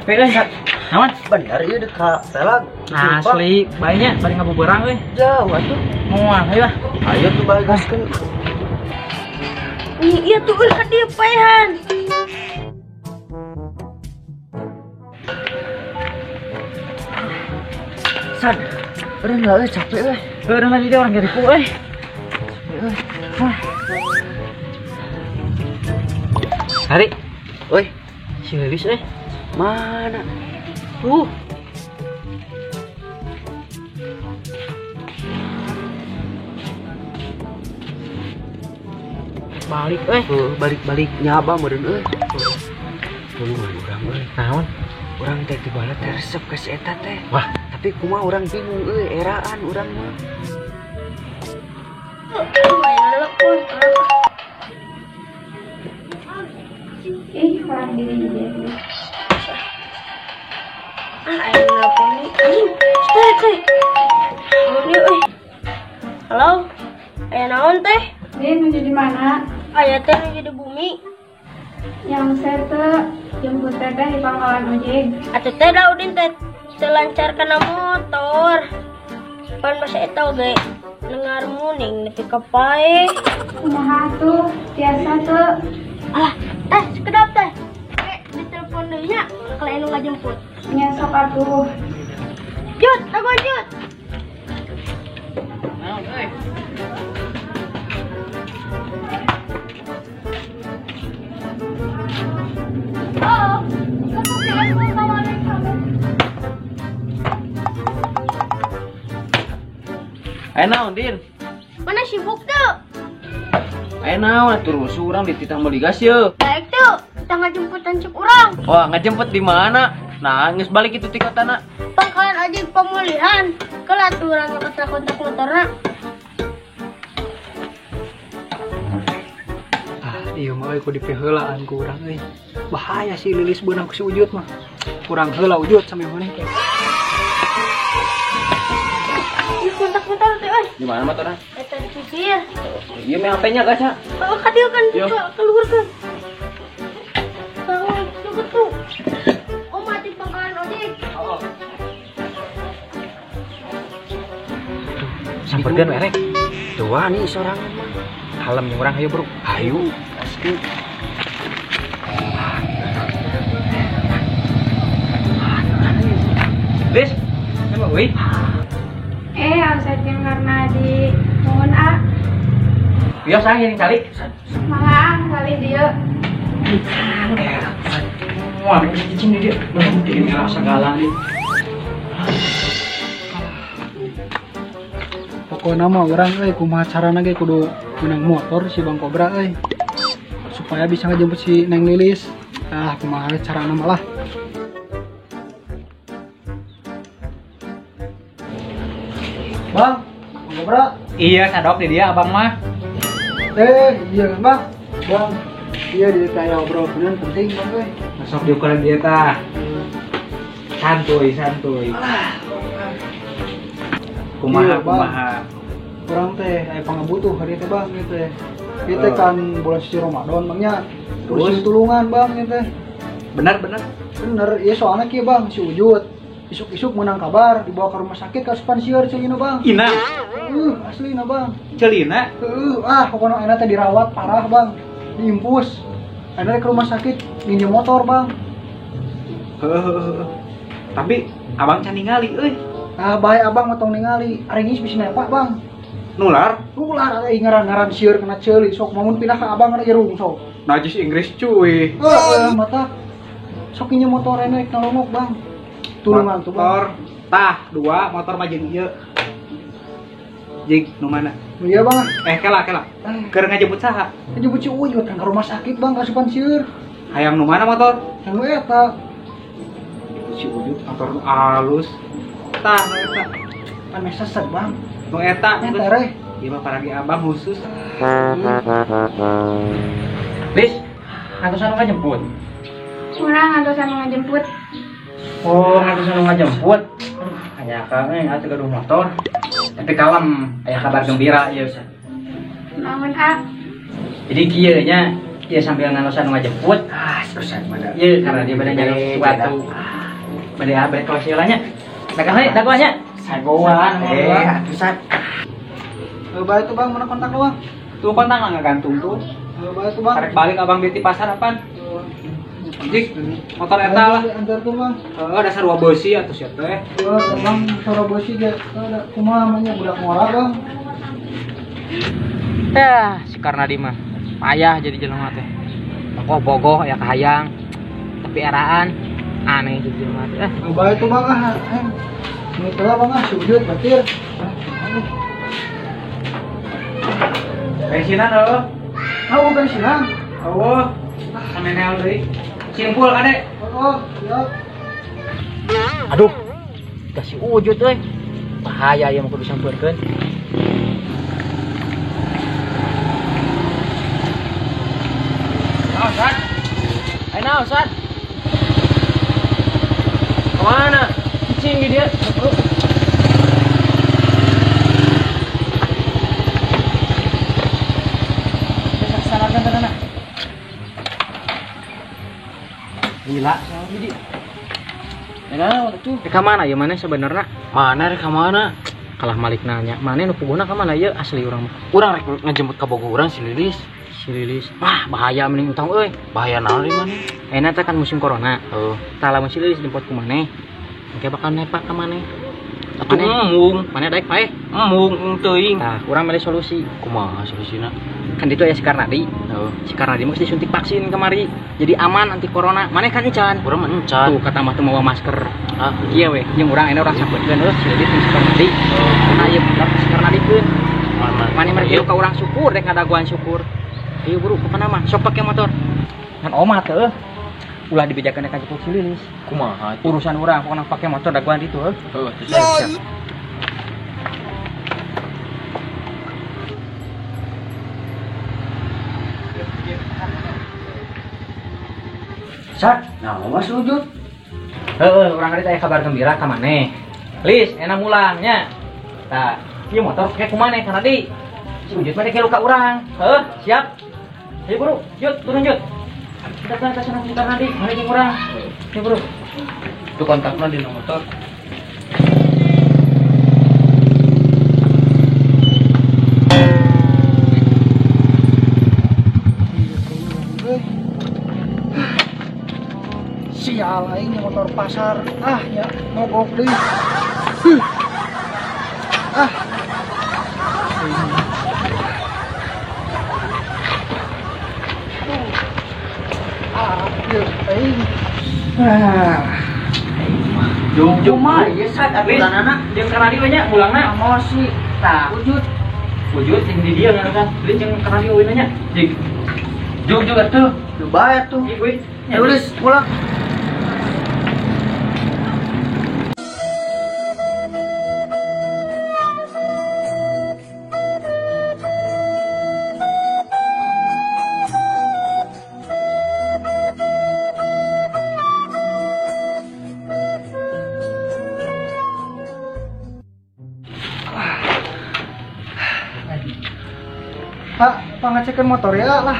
Capek euy. Naon? Bener ieu deuk ka pelag. Asli, bae nya bari ngabubeurang euy. Jauh atuh. Moal, ayo ah. Ayo tuh bae gaskeun. Iya tuh euy ka dieu paehan. San. Eureun lah euy capek euy. Eureun lah di dia orang garipu euy. Hari. Oi, si Lilis euy. Mana? Balik euy. Balik-balik nyaba meureun euy. Tulungan urang euy. Naon? Urang teh tibala teh resep ka si eta teh. Wah, tapi kumaha urang bingung euy, eraan urang mah. Ih, kurang diri dia. Ah, ayo nelpon nih. Anjing, teh teh. Euy. Halo. Aya naon teh? Din, nuju di mana? Aya teh nuju di bumi. Yang saya teh jemput teteh di pangkalan ojek. Atuh teh da Udin teh teu lancar kana motor. Pan masa eta oge dengar muning nepi ka pae. Kumaha atuh? Tiasa teu? Alah, teh sekedap teh. Ditelepon deui nya kalau anu ngajemput. Nya sok atuh. Jut, dagoan jut. Naon euy? Oh, ayo naon, Din? Mana sibuk tuh? Ayo naon, atuh rusuh urang dititah meuli gas yeuh. Baik tuh, kita ngajemputan cek urang. Wah, ngajemput di mana? Nah, geus balik itu ti kotana. Pangkalan ojek pemulihan. Kelah tuh urang kontak-kontak motorna. Ah, ieu mah euy kudu dipiheulaan ku urang euy. Bahaya si Lilis beunang ku si Ujut mah. Kurang heula Ujut sampe maneh teh. Ih, kontak motor teh euy. Di mana motorna? Eta di pinggir. Ieu mah HP-nya gas nya. Oh, ka dieu kan keluarkeun. Bangun, tunggu tuh. Oh, mati pangkalan ojek. Oh. Samperkeun we rek. Tuh nih sorangan mah. Kalem jeung urang hayu, Bro. Hayu, gaskeun. Lis, emang euy. Omset jeung karena di nuhun a. Biasa yang cari. Mangga kali dieu. Wah, ini cicing dia. Ini rasa galang nih. Pokokna mah urang euy kumaha carana ge kudu menang motor si Bang Kobra euy. Supaya bisa ngejemput si Neng Lilis. Ah, kumaha carana malah. Bang, Bang Kobra. Iya, sadok di dia abang mah. Iya kan, Bang. Bang, iya dia kayak obrol bener penting, Bang euy. Masuk di ukuran dia tah. Santuy, santuy. Kumaha, iya, kumaha. Urang teh aya pangabutuh hari teh, Bang, ieu teh. Ieu teh kan bulan suci Ramadan, Bang nya. Terus tulungan, Bang, ieu teh. Bener, bener. Bener, ieu soalna kieu, Bang, si Ujut. Isuk-isuk menang kabar dibawa ke rumah sakit ka Spansieur ceulina, Bang. Ina. Aslina, Bang. Ceulina? Pokokna ayeuna teh dirawat parah, Bang. Diimpus. Ayeuna ke rumah sakit nginjem motor, Bang. Heeh. Tapi abang can ningali euy. Ah, bae abang mah tong ningali. Ari geus bisa nepak, Bang. Nular? Nular euy ngaran-ngaran sieur kena ceuli sok mamun pindah ka abang kana irung sok. Najis Inggris cuy. Heeh, mata. Sok nginjem motor rek nalongok, Bang. Tulungan tuh, Bang. Tah, dua motor mah jeung ieu. Jig, nu mana? Iya, Bang. Kela, kela. Keur ngajemput saha? Ngajemput si Uyut kan ke rumah sakit, Bang, kasupan sieur. Hayang nu mana motor? Yang nu eta. Si Uyut motor nu alus. Tah, nu eta. Pan meh sesek, Bang. Nu eta, eta reh. Ieu mah paragi abang khusus. Lis, ngantosan nu ngajemput. Urang ngantosan nu ngajemput. Oh, ngantosan nu ngajemput. Aduh, aya ka euy, atuh gaduh motor. Tapi kalem, aya kabar gembira ieu. Naon, a? Jadi kieu nya, ieu sambil ngantosan nu ngajemput. Ah, susah mana. Ieu karena dia bade nyari sesuatu. Bade ah bade kelas heula nya. Dagang we, dagoan nya. Sagoan. Atuh Sat. Bae tuh Bang, mana kontak lu Bang? Tuh kontak lah ngagantung tuh. Bae tuh Bang. Karek balik abang beti pasar apaan? Jik, motor eta lah. Antar tuh Bang. Heeh, dasar dua beusi atuh sia teh. Heeh, Bang, suara beusi ge. Kumaha namanya budak ngora Bang. Eh, si Karnadi mah payah jadi jelema teh. Bogoh ya kahayang. Tapi eraan aneh jadi jelema teh. Bae tuh Bang ah. Ini lah Bang ah, sujud batir. Bensinan heuh. Ah, bensinan. Eueuh. Samenel deui. Simpul kade. Oh, siap. Aduh. Kasih wujud euy. Bahaya ieu mah kudu sampeurkeun. Naon, Sat? Ayo naon, Sat? Kemana? Cicing di dia. Gila, jadi. Nah, tuh. Rek mana ya mana sebenarnya? Mana rek mana? Kalah Malik nanya, mana nu puguna ka mana ieu asli urang mah. Urang rek ngejemput ka bogo urang si Lilis. Si Lilis. Wah, bahaya mending utang euy. Bahaya naon di mana? Enak teh kan musim corona. Heeh. Tah lamun si Lilis jemput ku maneh. Engke bakal nepak ka maneh. Atuh embung, maneh daek paeh. Embung teuing. Tah, urang milih solusi. Kumaha solusina? Kan ditu aya si Karnadi. Heeh. Si Karnadi mah geus disuntik vaksin kamari. Jadi aman anti corona. Maneh kan encan. Urang mah encan. Tuh kata mah teu mawa masker. Ah, kieu we, jeung urang engke urang sampeutkeun heuh si Lilis jeung si Karnadi. Nah, ieu si Karnadi keun. Maneh mereka ka urang syukur rek ngadagoan syukur. Ayo buru pokona mah sok pake motor. Ngan omat heuh. Ulah dibejakeun ka jemput si Lilis. Kumaha? Urusan urang pokona pake motor dagoan ditu heuh. Heuh, siap. Sat, nah mah sujud. Heeh, urang tadi aya kabar gembira ka maneh. Lis, enak mulangnya. Tah, ieu motor pake ku maneh kana di. Si Ujut mah dek luka urang. Heuh, siap. Ayo buru, Jut, turun Jut. Kita ke sana si Karnadi, maneh jeung urang. Ayo buru. Tuh kontakna di motor. Sial aing motor pasar. Ah ya, mogok deui. Ah. Aing. Ah. Jung mah ieu Sat aturanana jeung Karnadi we nya mulangna emosi. Tah, Ujut. Ujut jeung di dieu kan. Deui jeung Karnadi we nya. Jig. Jung juga tuh. Bae tuh. Ieu Tulis pulang. Pak, pangecekan motor ya lah.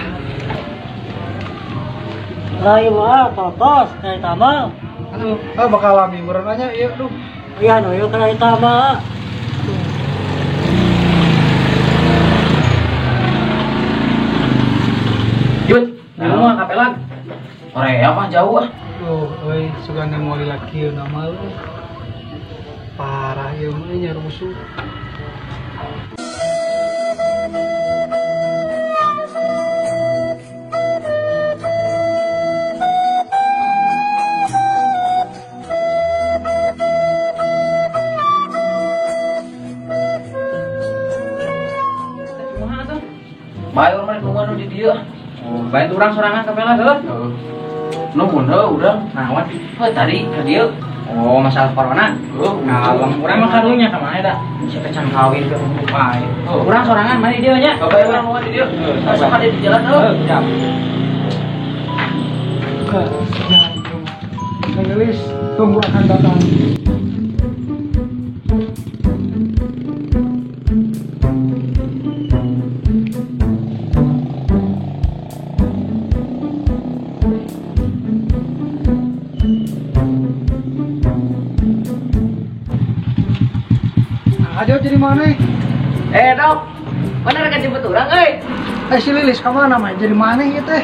Lah ieu mah totos dari tamal. Aduh, bakal lami meureun nya ieu duh. Iya nu ieu kana tamal. Jut, di rumah kapelan. Korea mah jauh ah. Duh, euy, sugana moal laki nama euy. Parah ieu mah nya rusuh. Bae urang mah nungguan di dieu. Oh, bae urang sorangan kapela heuh. Heeh. Nuhun heuh urang. Naon? Heuh tadi ka dieu. Oh, masalah corona. Heuh, kalem urang mah karunya ka mana da? Siapa can kawin ke bae. Urang sorangan mana di dieu nya? Bae urang nungguan di dieu. Sok ada di jalan heuh. Siap. Neng Lilis, tunggu akan datang. maneh? Dok. Mana rek jemput urang euy? Si Lilis ka mana mah? Jadi maneh ieu teh?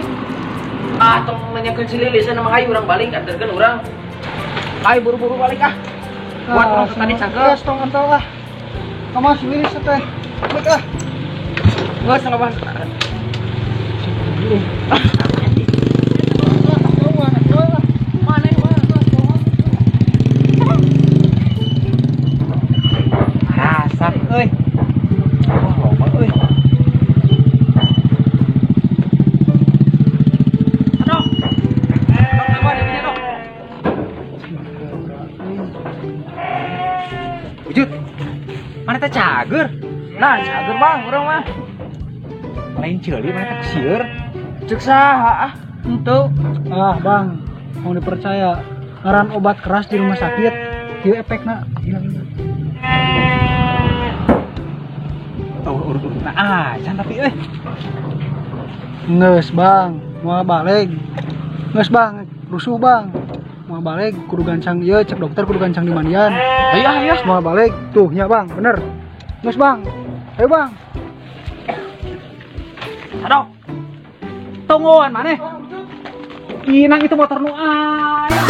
Ah, tong nanyakeun si Lilis mah hayu urang balik anterkeun urang. Ayo buru-buru balik ah. Buat urang tadi cakep. Geus tong antel ah. Ka mana si Lilis teh? Balik ah. Geus loba. Rasak euy. Wah, loba euy. Dok. Dok, apa dinya, Dok? Wujud. Mana teh cager? Nah, cager Bang, urang mah. Lain ceuli mana teh sieur. Ceuk saha ah? Henteu. Ah, Bang, mau dipercaya. Ngaran obat keras di rumah sakit, kieu efekna hilang. Oh, urut-urut nah acan tapi euy. Geus, Bang, moal balik. Geus, Bang, rusuh, Bang. Moal balik kudu gancang ieu cek dokter kudu gancang dimandian. Ayo ayo. Moal balik tuh nya, Bang, bener. Geus, Bang. Ayo, Bang. Aduh. Tungguan maneh. Inang itu motor nu aya.